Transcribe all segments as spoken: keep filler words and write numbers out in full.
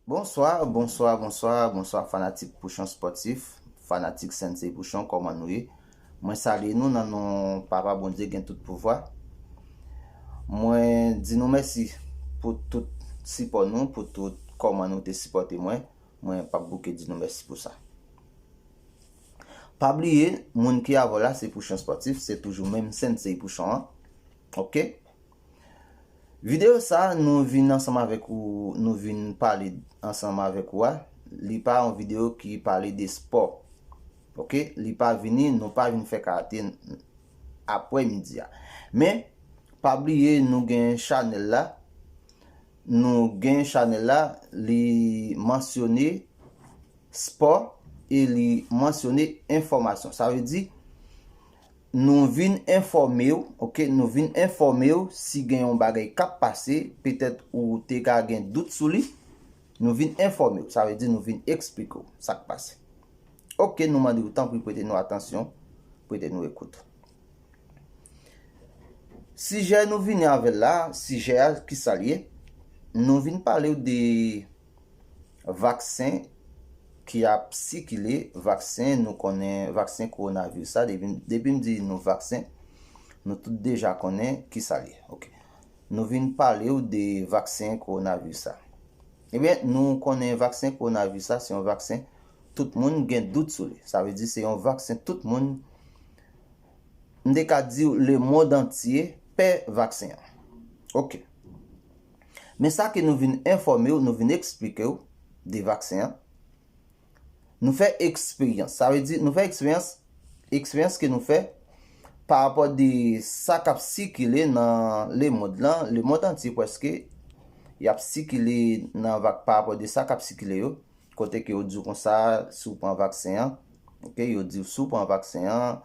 Bonswa, bonswa, bonswa, bonswa fanatik Pouchon Spòtif, fanatik Sensei Pouchon, kòman nou ye? Mwen salye nou nan non Papa Bondye gen tout pouvwa. Mwen di nou mèsi pou tout sipò nou, pou tout kòman nou te sipòte mwen. Mwen p ap bouke di nou mèsi pou sa. Pa bliye, moun ki avè w la, se Pouchon Spòtif, se toujou menm Sensei Pouchon an. Oke? Videyo sa, nou vin ansanm avèk ou, nou vin pale ansanm avèk ou a. Li pa yon videyo ki pale de spò. Oke? Li pa vini, nou pa vin fè karate aprè midi a. Men, pa bliye, nou gen chanèl la. Nou gen chanèl la, li mansyone spò e li mansyone enfòmasyon. Sa vle di, nou vin enfòme w, oke? Nou vin enfòme w si gen yon bagay k ap pase, petèt ou te ka gen dout sou li. Nou vin enfòme w, sa vle di nou vin eksplike w sa k pase. Oke, nou mande w tanpri prete nou atansyon, prete nou ekout. Sijè nou vini avè l la, sijè a kisa l ye? Nou vin pale w de vaksen ki ap sikile, vaksen nou konnen, vaksen kowonaviris la, depi, depi m di nou vaksen, nou tout deja konnen kisa l ye. Oke. Nou vin pale w de vaksen kowonaviris la. Ebyen, nou konnen vaksen kowonaviris la, se yon vaksen tout moun gen dout sou li. Sa vle di se yon vaksen tout moun, m te ka di w lemond antye pè vaksen an. Oke. Men sa ke nou vin enfòme w, nou vin eksplike w de vaksen an. Nou fè eksperyans. Sa vle di, nou fè eksperyans, eksperyans ke nou fè pa rapò de sa k ap sikile nan lemond lan, lemond antye prèske, y ap sikile nan vak pa rapò de sa k ap sikile yo, kote ke yo di w konsa, si w pran vaksen an, oke, yo di w si w pran vaksen an,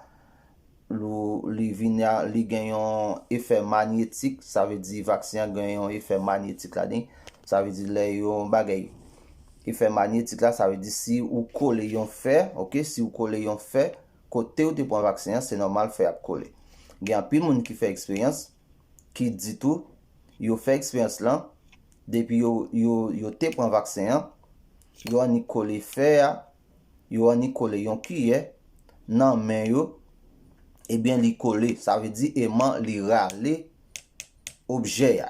li, li vin a, li gen yon efè manyetik, sa vle di vaksen an gen yon efè manyetik ladan. Sa vle di lè yon bagay, efè manyetik la, sa vle di si ou kole yon fè, oke, si ou kole yon fè, kote ou te pran vaksen an, se nòmal fè ap kole. Gen anpil moun ki fè eksperyans, ki di tou, yo fè eksperyans lan, depi yo, yo, yo te pran vaksen an, yo annik kole fè a, yo annik kole yon kiyè nan men yo, ebyen li kole, sa vle di eman li rale objè a.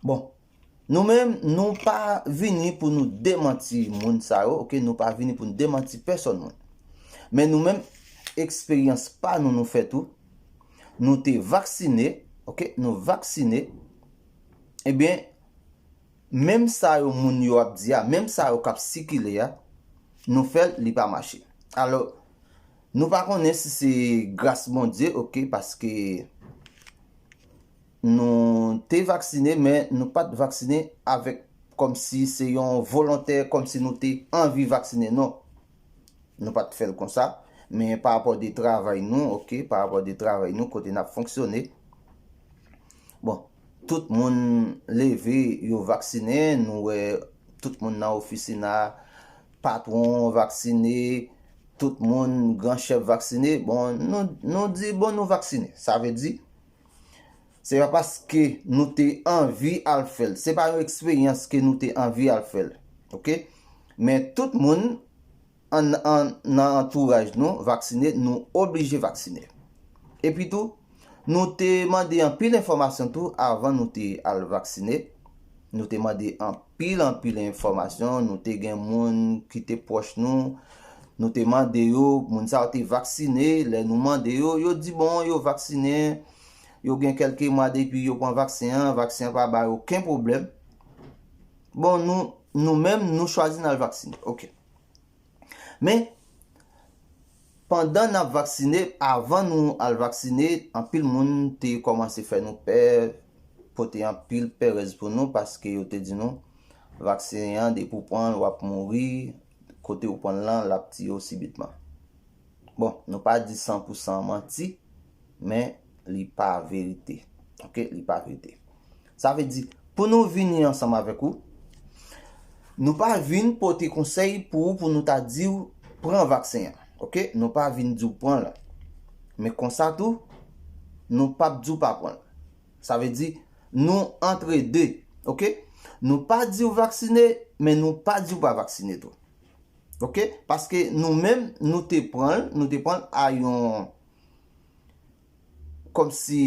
Bon, nou menm, nou pa vini pou nou demanti moun sa yo, oke? Nou pa vini pou nou demanti pèsòn moun. Men nou menm, eksperyans pa nou nou fè tou, nou te vaksine, oke? Nou vaksine, ebyen, menm sa yo moun yo ap di a, menm sa yo k ap sikile a, nou fè l, li pa mache. Alò, nou pa konnen si se gras Bondye, oke, paske nou te vaksine, men nou pa t vaksine avèk kòmsi se yon volontè, kòmsi nou te anvi vaksine, non. Nou pa t fè l konsa, men pa rapò de travay nou, oke, pa rapò de travay nou, kote n ap fonksyone. Bon, tout moun leve, yo vaksinen, nou wè tout moun nan ofisin la, patwon vaksine, tout moun, gran chèf vaksine. Bon, nou, nou di, bon, nou vaksine. Sa vle di, se pa paske nou te anvi al fè l. Se pa yon eksperyans ke nou te anvi al fè l. Oke? Men tout moun an, an, nan antouraj nou vaksine, nou oblije vaksine. Epi tou, nou te mande anpil enfòmasyon tou avan nou te al vaksine. Nou te mande anpil, anpil enfòmasyon. Nou te gen moun ki te pwòch nou. Nou te mande yo, moun sa yo te vaksine. Lè nou mande yo, yo di bon, yo vaksine. Yo gen kèlke mwa depi yo pran vaksen an. Vaksen an pa ba yo okenn pwoblèm. Bon, nou, nou menm, nou chwazi n al vaksine. Oke. Men, pandan n ap vaksine, avan nou al vaksine, anpil moun te kòmanse fè nou pè, pote anpil pèrèz pou nou, paske yo te di nou, vaksen an, depi w pran l, w ap mouri, kote w pran l lan, l ap tiye w sibitman. Bon, nou pa di san pou san manti, men li pa verite. Oke, li pa verite. Sa vle di, pou nou vini ansanm avèk ou, nou pa vin pote konsèy pou ou, pou nou ta di w pran vaksen an. Oke? Nou pa vin di w pran l. Men konsa tou, nou p ap di w pa pran l. Sa vle di, nou antre de. Oke? Nou pa di w vaksine, men nou pa di w pa vaksine tou. Oke? Paske nou menm, nou te pran l, nou te pran l a yon, kòmsi,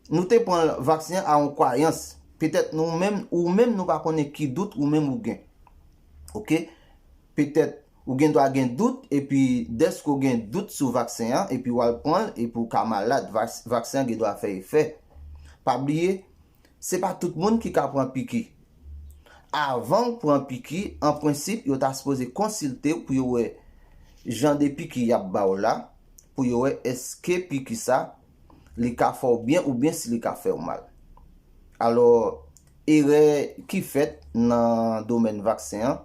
nou te pran vaksen an a yon kwayans. Petèt nou menm, ou menm nou pa konnen ki dout ou menm ou gen. Oke? Petèt ou gen dwa gen dout, epi dèske w gen dout sou vaksen an, epi w al pran l, epi w ka malad, vaks-, vaksen an gen dwa fè efè. Pa bliye, se pa tout moun ki ka pran piki. Avan w pran piki, an prensip, yo ta sipoze konsilte w pou yo wè jan de piki y ap ba w la, pou yo wè èske piki sa, li ka fè w byen oubyen si li ka fè w mal. Alò, erè ki fèt nan domèn vaksen an,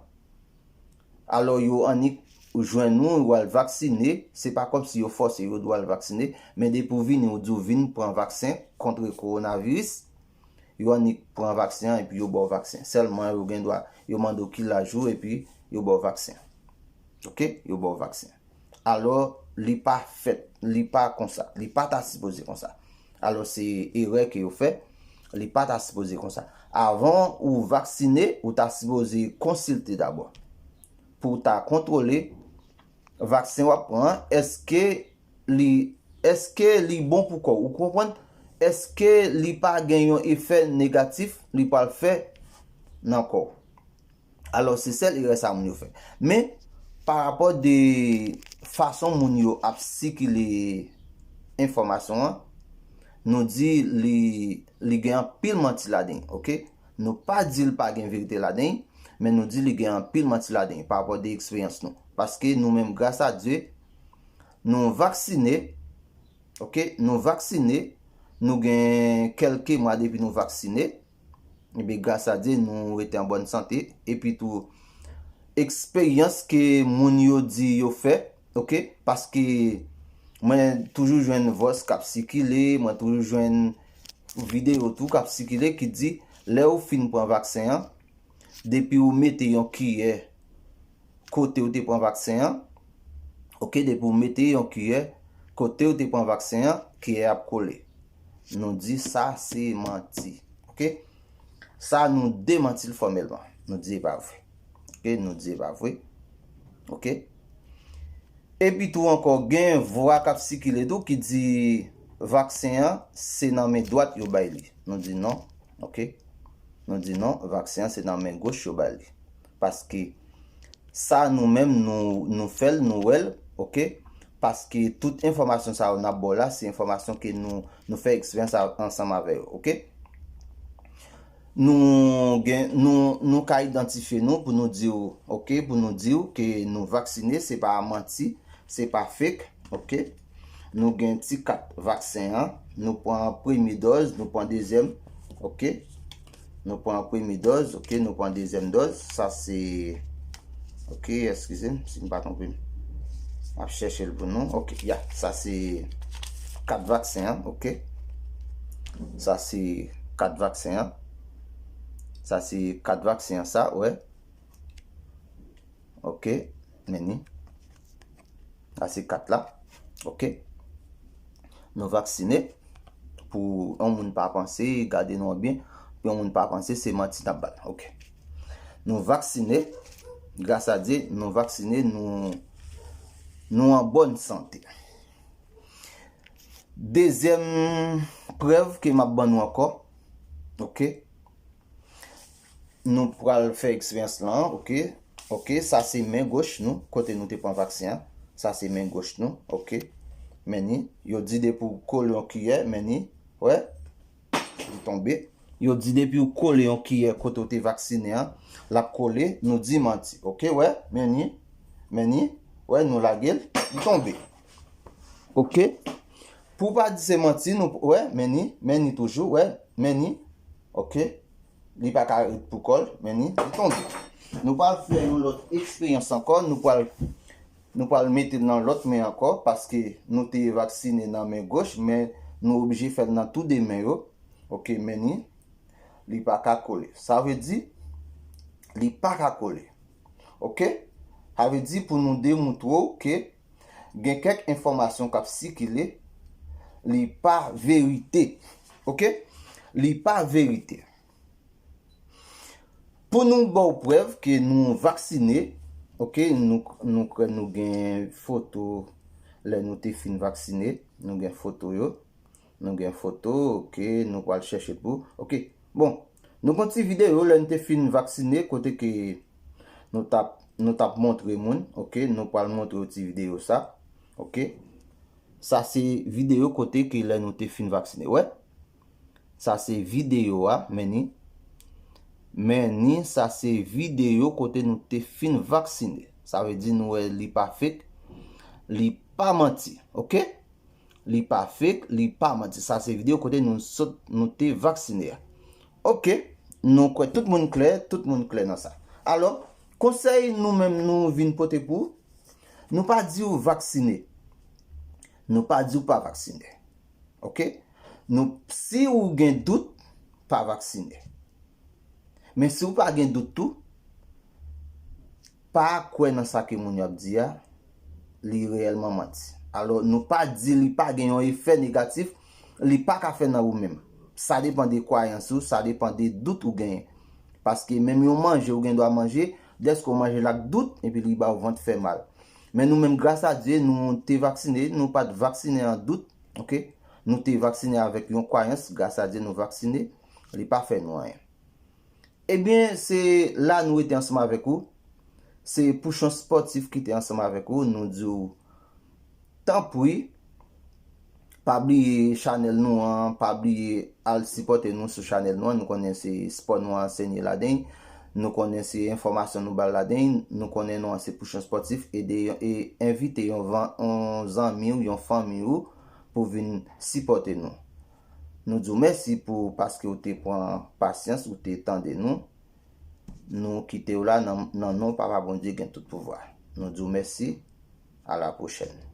alò, yo annik jwenn ou, ou al vaksine, se pa kòmsi yo fòse yo di w al vaksine, men depi w vini, ou di w vin pran vaksen kont kowonaviris, yo annik pran vaksen an epi yo ba w vaksen. Sèlman, yo gen dwa, yo mande w ki laj ou epi yo ba w vaksen. Oke? Yo ba w vaksen. Alò, li pa fèt, li pa konsa, li pa ta sipoze konsa. Alò, se erè ke yo fè, li pa ta sipoze konsa. Avan ou vaksine, ou ta sipoze konsilte dabò. Pou w ta kontwole vaksen w ap pran an, èske li, èske li bon pou kò w? Ou konprann? Èske li pa gen yon efè negatif li pral fè nan kò w? Alò, se sèl erè sa moun yo fè. Men, pa rapò de fason moun yo ap sikile enfòmasyon an, nou di li, li gen anpil manti ladan l, oke? Nou pa di l pa gen verite ladan l, men nou di li gen anpil manti ladan l, pa rapò de eksperyans nou. Paske nou menm, gras a Dye, nou vaksine, oke? Nou vaksine, nou gen kèlke mwa depi nou vaksine. Ebyen, gras a Dye, nou rete an bòn sante. Epi tou, eksperyans ke moun yo di yo fè, oke? Paske mwen toujou jwenn vòs k ap sikile, mwen toujou jwenn videyo tou k ap sikile ki di, lè ou fin pran vaksen an, depi ou mete yon kiyè kote ou te pran vaksen an, oke, depi ou mete yon kiyè kote ou te pran vaksen an, kiyè ap kole. Nou di sa se manti. Oke? Sa nou demanti l fòmèlman. Nou di e pa vre. Oke? Nou di e pa vre. Oke? Epi tou ankò, gen vwa k ap sikile tou ki di vaksen an se nan men dwat yo bay li. Nou di non. Oke? Nou di non, vaksen an se nan men goch yo bay li. Paske sa nou menm nou, nou fè l, nou wè l, oke? Paske tout enfòmasyon sa yo n ap ba w la, se enfòmasyon ke nou, nou fè eksperyans a-, ansanm avè yo, oke? Nou gen, nou, nou ka idantifye nou pou nou di w, oke, pou nou di w ke nou vaksine, se pa manti, se pa fake, oke? Nou gen ti kat vaksen an, nou pran premye dòz, nou pran dezyèm, oke? Nou pran premye dòz, oke, nou pran dezyèm dòz, sa se, oke, eskize m si m pa twonpe m. M ap chèche l pou nou, oke, ya, sa se kat vaksen an, oke? Sa se kat vaksen an. Sa se kat vaksen an, sa, wè. Oke, men ni. Sa se kat la. Oke. Nou vaksine. Pou yon moun pa panse, gade nou byen. Pou yon moun pa panse, se manti n ap ba l. Oke. Nou vaksine. Gras a Dye, nou vaksine, nou, nou an bòn sante. Dezyèm prèv ke m ap ban nou ankò. Oke. Nou pral fè eksperyans lan, oke? Oke, sa se men goch nou, kote nou te pran vaksen an. Sa se men goch nou, oke? Men ni, yo di depi w kole yon kiyè, men ni, wè, li tonbe. Yo di depi w kole yon kiyè kote w te vaksine an, l ap kole, nou di manti, oke? Wè, men ni, men ni, wè, nou lage l, li tonbe. Oke? Pou w pa di se manti, nou, wè, men ni, men ni toujou, wè, men ni, oke? Li pa ka ret pou kò l, men ni, li tonbe. Nou pral fè yon lòt eksperyans ankò, nou pral, nou pral mete l nan lòt men ankò, paske nou te vaksine nan men goch, men nou oblije fè l nan tou de men yo. Oke, men ni, li pa ka kole. Sa vle di, li pa ka kole. Oke? Sa vle di pou nou demoutre w ke gen kèk enfòmasyon k ap sikile, li pa verite. Oke? Li pa verite. Pou nou ba w prèv ke nou vaksine, oke, nou, nou kwè nou gen foto lè nou te fin vaksine, nou gen foto yo, nou gen foto, oke, nou pral chèche pou, oke. Bon, nou gon ti videyo lè nou te fin vaksine, kote ke nou t ap, nou t ap montre moun, oke, nou pral montre w ti videyo sa, oke. Sa se videyo kote ke lè nou te fin vaksine, wè. Sa se videyo a, men ni. Men ni, sa se videyo kote nou te fin vaksine. Sa vle di nou wè li pa fake, li pa manti, oke? Li pa fake, li pa manti. Sa se videyo kote nou sot, nou te vaksine a. Oke, nou kwè tout moun klè, tout moun klè nan sa. Alò, konsèy nou menm nou vin pote pou, nou pa di w vaksine. Nou pa di w pa vaksine. Oke? Nou, si ou gen dout, pa vaksine. Men si ou pa gen dout tou, pa kwè nan sa ke moun yo ap di a, li reyèlman manti. Alò, nou pa di li pa gen yon efè negatif, li pa ka fè nan ou menm. Sa depann de kwayans ou, sa depann de dout ou genyen. Paske menm yon manje ou gen dwa manje, dèske ou manje l ak dout, epi li ba ou vant fè mal. Men nou menm, gras a Dye, nou te vaksine, nou pa t vaksine an dout, oke? Nou te vaksine avèk yon kwayans, gras a Dye, nou vaksine, li pa fè nou anyen. Ebyen, se la nou rete ansanm avèk ou. Se Pouchon Spòtif ki te ansanm avèk ou. Nou di w, tanpri, pa bliye chanèl nou an, pa bliye al sipòte nou sou chanèl nou an. Nou konnen se spò nou ansenye ladan l. Nou konnen se enfòmasyon nou ba l ladan l. Nou konnen nou an se Pouchon Spòtif. Ede, e envite yon van, yon zanmi w, yon fanmi w pou vin sipòte nou. Nou di w mèsi pou, paske w te pran pasyans, ou te tande nou. Nou kite w la nan, nan non Papa Bondye gen tout pouvwa. Nou di w mèsi. A la pwochèn.